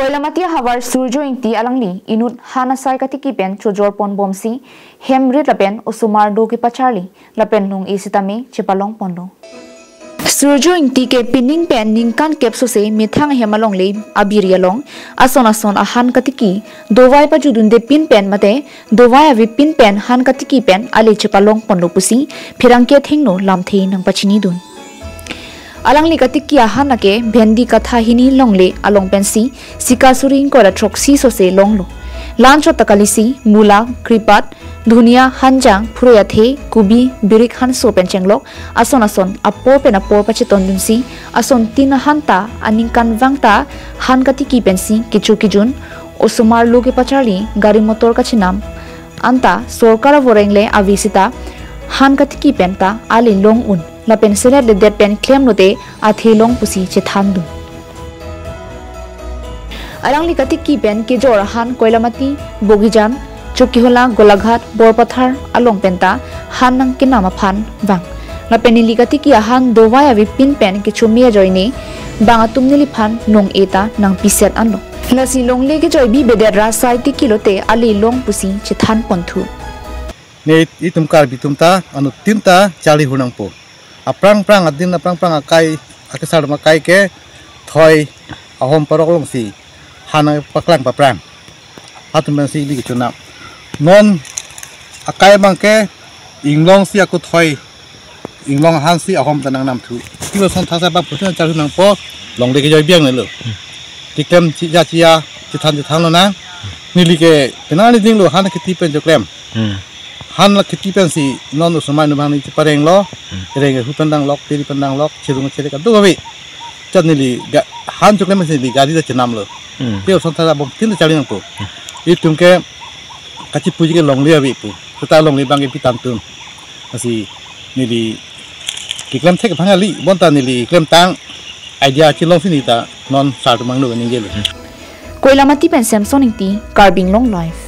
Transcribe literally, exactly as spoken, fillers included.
Koilamati ahavar Surjo Ingti alangli inut han asai katiki pen chojor pon bomsi hem rit lapen osomar do kepacharli lapen nung-e sitame chepalong ponlo. Surjo Ingti ke pining pen ningkan kep sose methang ahem alongle abiri along ason ason ahan katiki dovai pajudunde pin pen mate dovai ave pin pen han katiki pen ale chepalong ponlo pusi pherangke athengno lamthe nangpachinidun. Alangli katiki ahan ake bhendi katha hini longle along pensi sika suri ingkoi ra throksi sose longlo. La-anchot ta kalisi, mula, kripat, dhunia, hanjang, phurui athe, kubi, birik hanso pen chenglok ason ason apor pen apor pachetondunsi ason tin ahan ta aningkanvang ta han katiki pensi kecho kejun, osomar lo kepacharli, gari motor kachenam anta sorkar avoreng le ave seta han katiki pen ta ale long un lapen selet le det pen klemlote athe long pusi chethandun. Alangli katiki pen kejor ahan Koilamati, Bogijan, Chokihola, Golaghat, Borpathar along pen ta han nangkenam aphan vang. Lapen neli katiki ahan dovai ave pin pen kechome ajoine bang atum neliphan nung-e ta nangpiset anlo. Lasi longle kejoi bibedet ra sai tikilote ale long pusi chethan ponthu. Ne itum Karbi atum ta anuttin ta charli hur nangpo. Aphrang phrang adin aphrang phrang akai, akesar atum akai ke thoi ahom parok longsi han paklang paphrang. Atum pensi ili kechonam. Non akai abang ke inglongsi ako thoi, inglong hansi ahom ta nangnamthu. Kilo son thasa bang putin charli nangpo, longle kejoi biang nelo. Tiklem chiya chiya, chithan chithan lonang. Neli ke penang ni dinglo han kiti pen choklem. Hmm. Han la kiti pensi non osomar nu bang ni chiparenglo. Hmm. Reng hu pen danglok, piri pen danglok, chirung chirek adu gawi. Chat neli ga-, han choklem pensi neli gari ta chenamlo. Hmm. Te osomar ta bom tin charli nangpo. Hmm. Itum ke kachipuji ke longle ave pu. Seta longle abang ke pi tangtum. Lasi neli keklem thek bang ali, bonta neli klemtang idea chelongsi neli ta non sar atum angno ningjelo. Koilamati pen Samson Ingti, Karbi Anglong Live.